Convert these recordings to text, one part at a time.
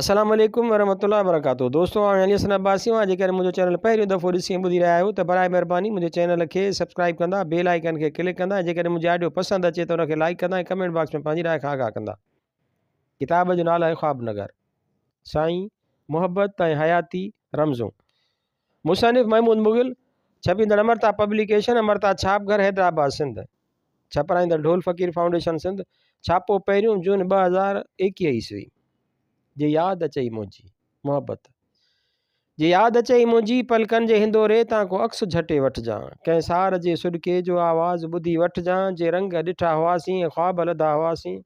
السلام عليڪم ورحمة الله وبرڪاته دوستو آئون علي حسن عباسي اوهان جيڪڏهن منهنجو چينل پهريون دفعو ڏسي ۽ ٻڌي رهيا آهيو ته برائي مهرباني منهنجي چينل کي سبسڪرائب ڪندا بيل آئيڪن کي ڪلڪ ڪندا ۽ جيڪڏهن منهنجي آڊيو پسند اچي ته ان کي لائيڪ ڪندا ۽ ڪمينٽ باڪس ۾ پنهنجي راء کان آگاهه ڪندا ڪتاب جو نالو آهي خواب نگر سائين محبت ۽ حياتي رمزون مصنف محمود مغل ڇپيندڙ امرتا پبليڪيشن امرتا ڇاپ گهر حيدرآباد سنڌ ڇپرائيندڙ ڍول فقير فائونڊيشن سنڌ، ڇاپو پهريون جون 2021 عيسوي. جي ياد اچئي منهنجي، محبت. جي ياد اچئي منهنجي، پلڪن جي هندوري تان ڪو عڪس جهٽي وٺجان، ڪنهن سار جي سڏڪي جو آواز ٻڌي وٺجان، جي رنگ ڏٺا هئاسين ۽ خواب لڌا هئاسين،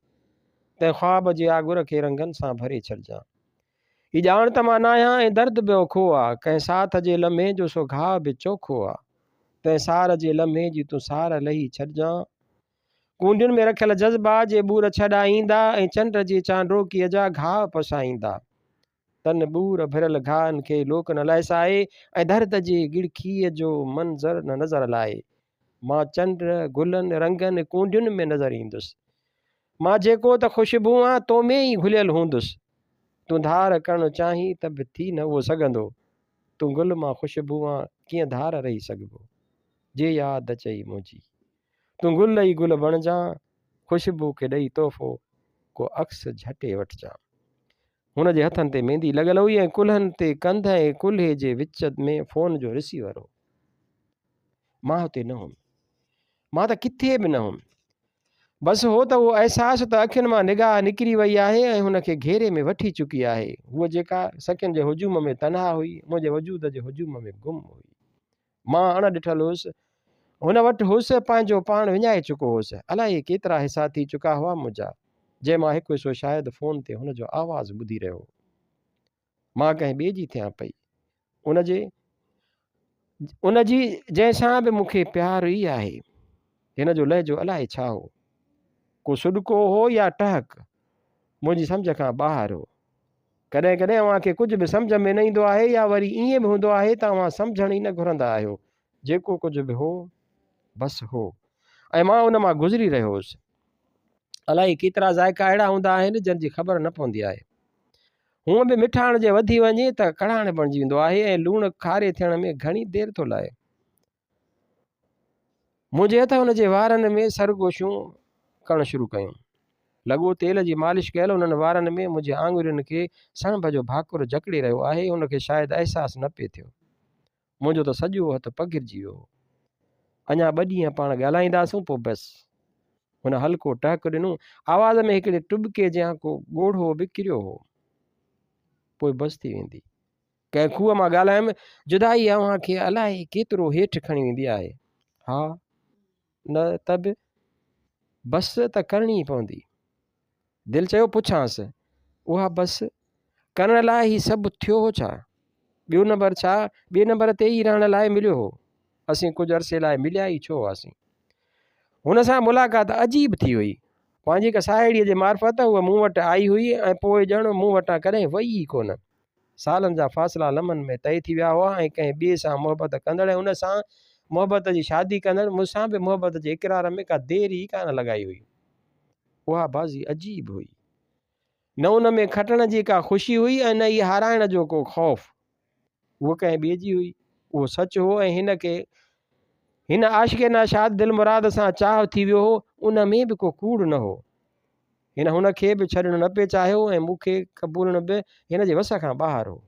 تنهن خواب جي آڳر کي رنگن سان ڀري ڇڏجان. هي ڄاڻ ته مان ناهيان ۽ درد به اوکو آ، ڪنهن ساٿ جي لمحي جو سو گهاء به چوکو آ. تنهن سار جي لمحي جي تون سار لهي ڇڏجان. ڪونڊين ۾ رکيل جذبا جي ٻور ڇڏائيندا ۽ چنڊ جي چانڊوڪيء جا گهاء پسائيندا. تن ٻور ڀريل گهائن کي لوڪ نه لهسائي ۽ درد جي ڳڙکيء جو منظر نه نظر لائي. مان چنڊ، گلن، رنگن، ڪونڊين ۾ نظر ايندس. مان جيڪو ته خوشبو آن تو ۾ ئي گهليل هوندس. تون ڌار ڪرڻ چاهين ته به ٿي نه اهو سگهندو. تون گل مان خوشبو آن ڪيئن ڌار رهي سگهبو. جي ياد اچئي منهنجي. تون گل ئي گل بڻجان، خوشبو کي ڏئي تحفو ڪو عڪس جهٽي وٺجان. هن جي هٿن تي ميندي لڳل هئي ۽ ڪلهن تي ڪنڌ ۽ ڪلهي جي وچ ۾ فون جو رسيور هو. مان هتي نه هئم. مان ته ڪٿي به نه هئم. بس هو ته اهو احساس ته اکين مان نگاهه نڪري وئي آهي ۽ هن کي گهيري ۾ وٺي چڪي آهي. هوء جيڪا سکين جي هجوم ۾ تنها هئي، منهنجي وجود جي هجوم ۾ گم هئي. مان اڻ ڏٺل هيس. هن وٽ هيس، پنهنجو پاڻ وڃائي چڪو هيس. الائي ڪيترا حصا ٿي چڪا هئا منهنجا، جنهن مان هڪ حصو شايد فون تي هن جو آواز ٻڌي رهيو هو. مان ڪنهن ٻئي جي ٿيان پئي. ان جي ان جي جنهن سان به مون کي پيار ئي آهي. هن جو لهجو الائي ڇا هو. ڪو سڏڪو هو يا ٽهڪ، منهنجي سمجهه کان ٻاهر هو. ڪڏهن ڪڏهن اوهان کي ڪجهه به سمجهه ۾ نه ايندو آهي يا وري ائين به هوندو آهي ته اوهان سمجهڻ ئي نه گهرندا آهيو. جيڪو ڪجهه به هو، بس هو. ۽ مان ان مان گذري رهيو هوس. الائي ڪيترا ذائقا اهڙا هوندا آهن، جن جي خبر نه پوندي آهي. هونء به مٺاڻ جي وڌي وڃي ته ڪڙاڻ بڻجي ويندو آهي ۽ لوڻ کاري ٿيڻ ۾ گهڻي دير ٿو لائي. منهنجي هٿ هن جي وارن ۾ سرگوشيون ڪرڻ شروع ڪيون. لڳو تيل جي مالش ڪيل انهن وارن ۾ منهنجي آڱرين کي سڻڀ جو ڀاڪر جڪڙي رهيو آهي، هن کي شايد احساس نه پئي ٿيو. منهنجو ته سڄو هٿ پگهرجي ويو هو. اڃا ٻه ڏينهن پاڻ ڳالهائينداسون پوء بس. هن هلڪو ٽهڪ ڏنو. آواز ۾ هڪڙي ٽٻڪي جيان ڪو ڳوڙهو به ڪريو هو. پوء بس ٿي ويندي. ڪنهن کوهه مان ڳالهايم، جدائي اوهان کي الائي ڪيترو هيٺ کڻي ويندي آهي. ها، نه ته به بس ته ڪرڻي ئي پوندي. دل چيو پڇانس، اها بس ڪرڻ لاء هي سڀ ٿيو هو ڇا؟ ٻيو نمبر ڇا ٻئي نمبر تي ئي رهڻ لاء مليو هو؟ اسين ڪجهه عرصي لاء مليا ئي ڇو هئاسين؟ هن سان ملاقات عجيب ٿي هئي. پنهنجي هڪ ساهيڙيء جي معرفت هوء مون وٽ آئي هئي ۽ پوء ڄڻ مون وٽان ڪڏهن وئي ئي ڪونه. سالن جا فاصلا لمحن ۾ طئي ٿي ويا هئا ۽ ڪنهن ٻئي سان محبت ڪندڙ ۽ ان سان محبت جي شادي ڪندڙ مون سان به محبت جي اقرار ۾ ڪا دير ئي ڪانه لڳائي هئي. اها بازي عجيب هئي. نه ان ۾ کٽڻ جي ڪا خوشي هئي ۽ نه ئي هارائڻ جو ڪو خوف. هوء ڪنهن ٻئي جي هئي، اهو سچ هو ۽ هن کي هن عاشق ناشاد دلمراد سان چاهه ٿي ويو هو، ان ۾ به ڪو ڪوڙ نه هو. هن هن کي به ڇڏڻ نه پئي چاهيو ۽ مون کي قبولڻ به هن جي وس کان ٻاهر هو.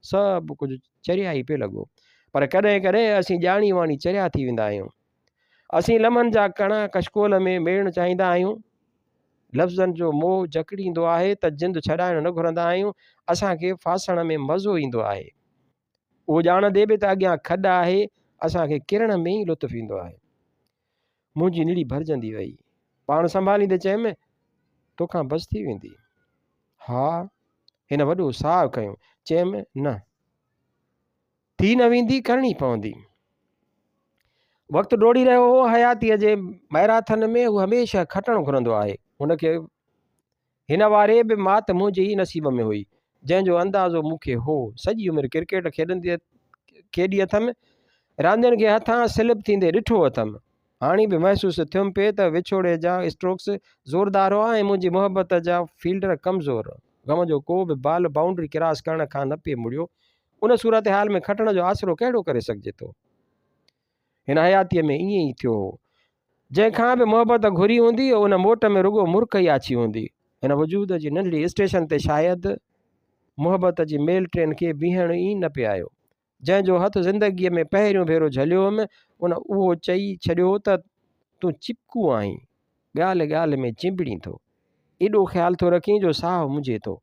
سڀ ڪجهه چريا ئي پئي لڳو. پر ڪڏهن ڪڏهن اسين ڄاڻي واڻي چريا ٿي ويندا آهيون. اسين لمحن جا ڪڻا ڪشڪول ۾ ميڙڻ چاهيندا آهيون. لفظن جو موهه جڪڙيندو آهي ته جند ڇڏائڻ نه گهرندا آهيون. اسان کي ڦاسڻ ۾ مزو ايندو آهي. اهو ڄاڻندي به ته اڳيان کڏ آهي، اسان کي ڪرڻ ۾ ئي لطف ايندو آهي. منهنجي نڙي ڀرجندي وئي. پاڻ سنڀاليندي چيم، توکان بس ٿي ويندي. ها. هن وڏو ساهه کنيو. چيم، نه. ٿي نه ويندي، ڪرڻي پوندي. وقت ڊوڙي رهيو هو. حياتيء جي مئراٿن ۾ هو هميشه کٽڻ گهرندو آهي. هن کي هن واري به مات منهنجي ئي نصيب ۾ هئي، جنهن جو اندازو مون کي هو. سڄي عمر ڪرڪيٽ کيڏندي کيڏي اٿم. راندين کي هٿان سلپ ٿيندي ڏٺو اٿم. هاڻي به محسوس ٿيم پئي ته وڇوڙي جا اسٽروڪس زوردار هئا ۽ منهنجي محبت جا فيلڊر ڪمزور. غم جو ڪو به بال بائونڊري ڪراس ڪرڻ کان نه پئي مڙيو. ان صورتحال ۾ کٽڻ جو آسرو ڪهڙو ڪري سگهجي ٿو؟ هن حياتيء ۾ ائين ئي ٿيو هو. جنهن کان به محبت گهري هوندي، ان موٽ ۾ رڳو مرڪ ئي آڇي هوندي. هن وجود جي ننڍڙي اسٽيشن تي شايد محبت جي ميل ٽرين کي بيهڻ ئي نه پئي آيو. جنهن جو هٿ زندگيء ۾ پهريون ڀيرو جهليو هيم، ان اهو چئي ڇڏيو هو ته تون چپڪو آهين، ڳالهه ڳالهه ۾ چنبڙين ٿو. ايڏو خيال ٿو رکين جو ساهه منجهي ٿو.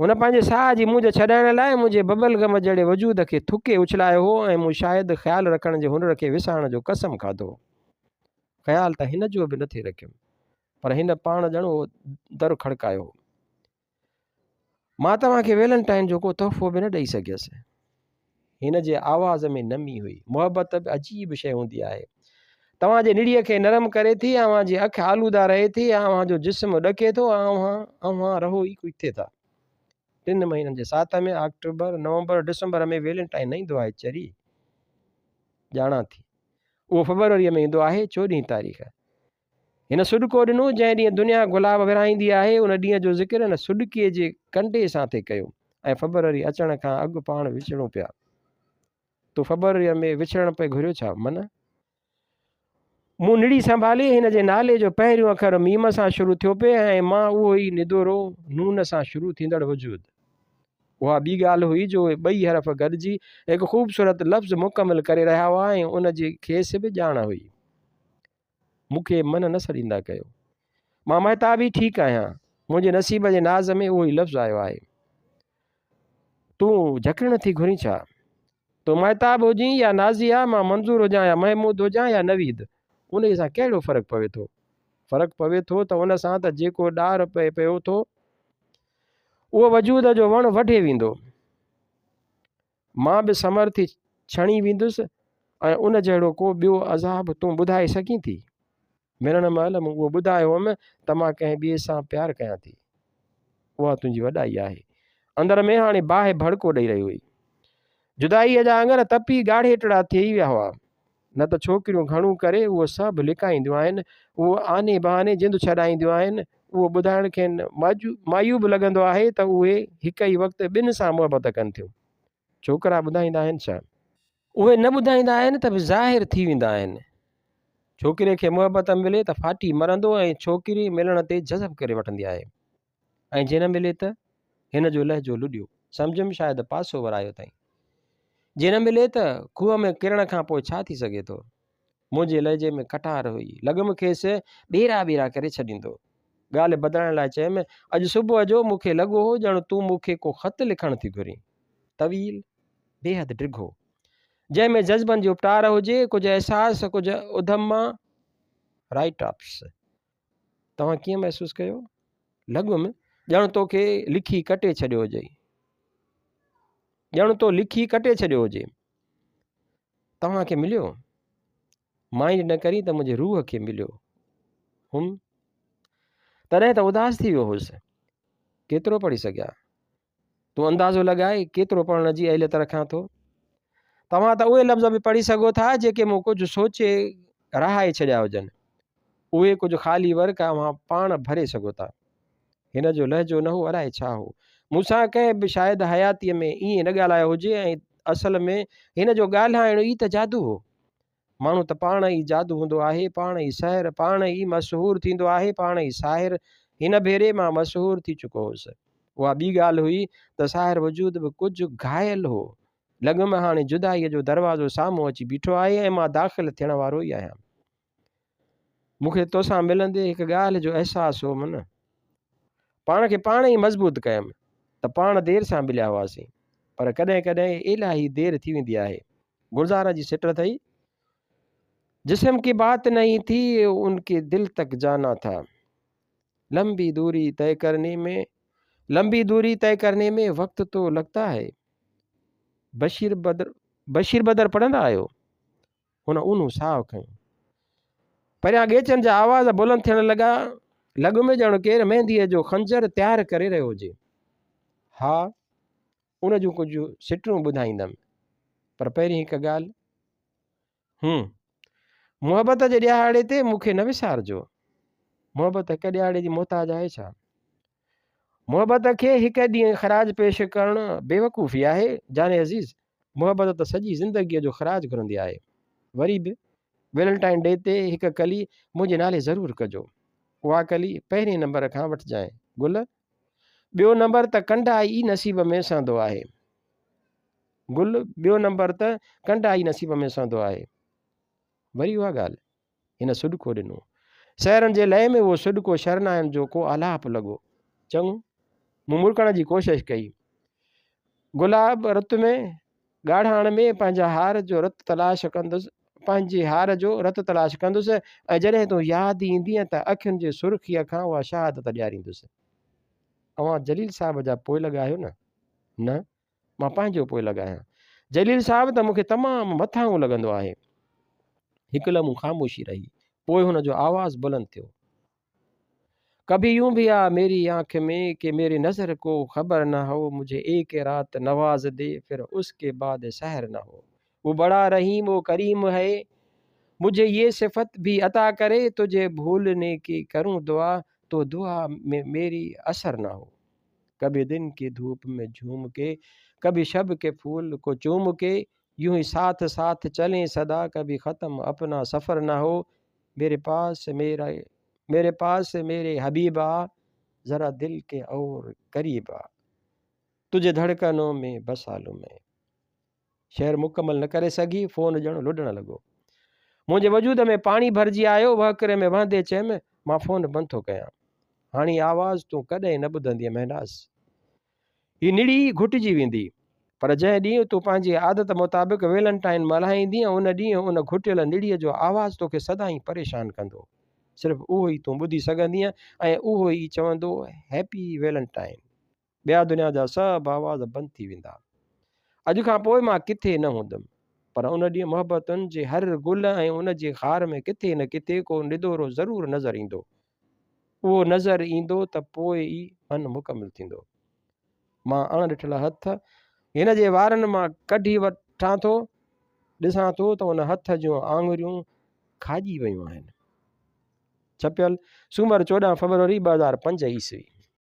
هن پنهنجي ساهه جي مونجهه ڇڏائڻ لاء منهنجي ببل گم جهڙي وجود کي ٿڪي اڇلايو هو ۽ مون شايد خيال رکڻ جي هنر کي وسارڻ جو قسم کاڌو هو. خيال ته هن جو به نه ٿي رکيم، پر هن پاڻ ڄڻ اهو در کڙڪايو هو. مان توهان کي ويلنٽائن جو ڪو تحفو به نه ڏئي سگهيس. هن جي آواز ۾ نمي هئي. محبت به عجيب شيء هوندي آهي. توهان جي نڙيء کي نرم ڪري ٿي، اوهان جي اک آلوده رهي ٿي، اوهان جو جسم ڏڪي ٿو، اوهان اوهان رهو ئي ڪٿي ٿا. ٽن مهينن جي ساٿ ۾ آڪٽوبر، نومبر، ڊسمبر ۾ ويلنٽائن نه ايندو آهي چري. ڄاڻان ٿي. اهو فبروريء ۾ ايندو آهي، چوڏهين تاريخ. هن سڏڪو ڏنو، جنهن ڏينهن دنيا گلاب ورهائيندي آهي، ان ڏينهن جو ذڪر هن سڏڪي جي ڪنڊي سان ٿي ڪيو ۽ فبروري اچڻ کان اڳ پاڻ وڇڙون پيا. تو فبروريء ۾ وڇڙڻ پئي گهريو ڇا؟ من؟ مون نڙي سنڀالي، هن جي نالي جو پهريون اکر ميم سان شروع ٿيو پئي ۽ مان اهو ئي ندورو نون سان شروع ٿيندڙ وجود. اها ٻي ڳالهه هئي جو اهي ٻئي حرف گڏجي هڪ خوبصورت لفظ مڪمل ڪري رهيا هئا ۽ ان جي کيس به ڄاڻ هئي. مون کي من نه سڏيندا ڪيو. مان مهتاب ئي ٺيڪ آهيان. منهنجي نصيب جي ناز ۾ اهو ئي لفظ آيو آهي. تون جهڪڻ ٿي گهرين ڇا؟ تون مهتاب هجين يا نازيه، مان منظور هجان يا محمود هجان يا نويد، انهيء سان ڪهڙو فرق پوي ٿو؟ فرق پوي ٿو ته ان سان ته جيڪو ڏار پئي پيو ٿو، اهو وجود جو وڻ وڍي ويندو. مان به سمر ٿي ڇڻي ويندس ۽ ان جهڙو ڪو ٻيو عذاب تون ٻڌائي سگهين ٿي؟ ملڻ مهل مون اهو ٻڌايو هئم ته مان ڪنهن ٻئي سان پيار ڪيان ٿي. اها تنهنجي وڏائي آهي. اندر ۾ هاڻي باهه ڀڙڪو ڏئي رهي هئي. جدائيء جا اڱر تپي ڳاڙهيٽڙا ٿي ويا هئا. نه ته ڇوڪريون گهڻو ڪري اهو سڀ لڪائينديون آهن، اهو آني بهاني جند ڇڏائينديون آهن، اهو ٻڌائڻ کين معيوب لڳندو آهي ته اهي هڪ ئي وقت ٻن سان محبت ڪن ٿيون. ڇوڪرا ٻڌائيندا آهن ڇا؟ اهي نه ٻڌائيندا آهن ته به ظاهر ٿي ويندا آهن. ڇوڪري کي محبت ملي ته ڦاٽي مرندو ۽ ڇوڪري ملڻ تي جذب ڪري وٺندي آهي. ۽ جي نه ملي ته؟ هن جو لهجو لڏيو. سمجهيم شايد پاسو ورايو اٿائين. جي نه ملي ته کوهه ۾ ڪرڻ کان پوء ڇا ٿي سگهي ٿو؟ منهنجي لهجي ۾ ڪٽار هئي. لڳم کيس ٻيرا ٻيرا ڪري ڇڏيندو. ڳالهه بدلائڻ لاء چيم، اڄ صبح جو مون کي لڳو هو ڄڻ تون مون کي ڪو خط لکڻ ٿي گهرين. طويل، بيحد ڊگهو. جنهن ۾ جذبن جي اپٽار هجي، ڪجهه احساس، ڪجهه اڌم مان. رائيٽ آپس. توهان ڪيئن محسوس ڪيو؟ لڳم ڄڻ توکي لکي ڪٽي ڇڏيو هجئي. ڄڻ تو لکي ڪٽي ڇڏيو هجي. توهان کي مليو؟ مائنڊ نه ڪرين ته منهنجي روح کي مليو هم. تڏهن ته اداس ٿي ويو هوس. ڪيترو پڙهي سگهيا؟ تون اندازو لڳاء ڪيترو پڙهڻ جي اهليت رکان ٿو. توهان ته اهي لفظ به پڙهي سگهو ٿا جيڪي مون ڪجهه سوچي رهائي ڇڏيا هجن. اهي ڪجهه خالي ورق اوهان پاڻ ڀري سگهو ٿا. هن جو لهجو نه هو الائي ڇا هو. مون سان ڪنهن به شايد حياتيء ۾ ائين نه ڳالهايو هجي ۽ اصل ۾ هن جو ڳالهائڻ ئي ته جادو هو. ماڻهو ته پاڻ ئي جادو هوندو آهي، پاڻ ئي سحر، پاڻ ئي مسحور ٿيندو آهي، پاڻ ئي ساحر. هن ڀيري مان مسحور ٿي چڪو هوس. اها ٻي ڳالهه هئي ته ساحر وجود به ڪجهه گهايل هو. لڳم هاڻي جدائيء جو دروازو سامهون اچي بيٺو آهي ۽ مان داخل ٿيڻ وارو ئي آهيان. مون کي توسان ملندي هڪ ڳالهه جو احساس هو من. پاڻ کي پاڻ ئي مضبوط ڪيم ته پاڻ دير سان مليا هئاسين، پر ڪڏهن ڪڏهن الاهي دير ٿي ويندي آهي. گلزار جي سٽ اٿئي. جسم ڪي بات نهين ٿي ان ڪي دل تڪ جانا ٿا. لمبي دوري طئي ڪرني ۾ لمبي دوري طئي ڪرني ۾ وقت تو لگتا هي. بشير بدر بشير بدر پڙهندا آهيو؟ هن اونهو ساهه کنيو. پريان ڳيچن جا آواز بلند ٿيڻ لڳا. لڳ ۾ ڄڻ ڪير مهنديء جو خنجر تيار ڪري رهيو هجي. ها، ان جون ڪجهه سٽون ٻڌائيندم. پر پهرين هڪ ڳالهه. هون. محبت جي ڏهاڙي تي مون کي نه وسارجو. محبت هڪ ڏهاڙي جي محتاج آهي ڇا؟ محبت کي هڪ ڏينهن خراج پيش ڪرڻ بيوقوفي آهي جان عزيز! محبت ته سڄي زندگيء جو خراج گهرندي آهي. وري به ويلنٽائن ڊي تي هڪ ڪلي منهنجي نالي ضرور ڪجو. اها ڪلي پهرين نمبر کان وٺجانء گل. ٻيو نمبر ته ڪنڊا ئي نصيب ۾ سهندو آهي. گل، ٻيو نمبر ته ڪنڊا ئي نصيب ۾ سهندو آهي. وري اها ڳالهه. هن سڏڪو ڏنو. سهرن جي لئه ۾ اهو سڏڪو شرنائين جو ڪو آلاپ لڳو. چڱو. مون مرڪڻ جي ڪوشش ڪئي. گلاب رت ۾ ڳاڙهاڻ ۾ پنهنجا هار جو رت تلاش ڪندس پنهنجي هار جو رت تلاش ڪندس ۽ جڏهن تون ياد ايندينء ته اکين جي سرخيء کان اها شهادت ڏياريندس. اوهان جليل صاحب جا پوئلڳ آهيو نه؟ نه. مان پنهنجو پوئلڳ آهيان. جليل صاحب ته مون کي تمام مٿانهون لڳندو آهي. هڪ لمحو خاموشي رهي. پوء هن جو آواز بلند ٿيو. ڪڀي يون ڀي آ ميري آنک مين ڪي ميري نظر ڪو خبر نه هو مجهي ايڪ رات نواز the ڦر اس ڪي بعد سحر نه هو. وو بڙا رحيم و ڪريم هي مجهي يي صفت ڀي عطا ڪري تجهي ڀولني ڪي ڪرون دعا تو دعا مين ميري اثر نه هو. ڪڀي دن ڪي ڌوپ ۾ جھوم ڪي، ڪڀي شب ڪي ڦول ڪو چوم ڪي، يون هي ساٿ ساٿ چلين سدا، ڪڀي ختم اپنا سفر نه هو، ميري پاس ميرا ميري پاس ميري حبيب آ، ذرا دل ڪي اور قريب آ، تجھي ڌڙڪنون ۾ بسا لون مين. شعر مڪمل نه ڪري سگهي، فون ڄڻ لڏڻ لڳو. منهنجي وجود ۾ پاڻي ڀرجي آيو، وهڪري ۾ وهندي چيم، مان فون بند ٿو ڪيان. هاڻي آواز تون ڪڏهن نه ٻڌندينء مهناز. هي نڙي گهٽجي ويندي. پر جنهن ڏينهن تون پنهنجي عادت مطابق ويلنٽائن ملهائيندينء، ان ڏينهن ان گهٽيل نڙيء جو آواز توکي سدائين پريشان ڪندو. صرف اهو ئي تون ٻڌي سگهندينء ۽ اهو ئي چوندو، هيپي ويلنٽائن. ٻيا دنيا جا سڀ آواز بند ٿي ويندا. اڄ کان پوء مان ڪٿي نه هوندم. پر ان ڏينهن محبتن جي هر گل ۽ ان جي خار ۾ ڪٿي نه ڪٿي ڪو ندورو ضرور نظر ايندو. اهو نظر ايندو ته پوء ئي من مڪمل ٿيندو. مان اڻ ڏٺل هٿ هن جي وارن مان ڪڍي وٺان ٿو. ڏسان ٿو ته ان هٿ جون آڱريون کاڄي ويون آهن. ڇپيل، سومر 14 فبروري 2005 عيسوي.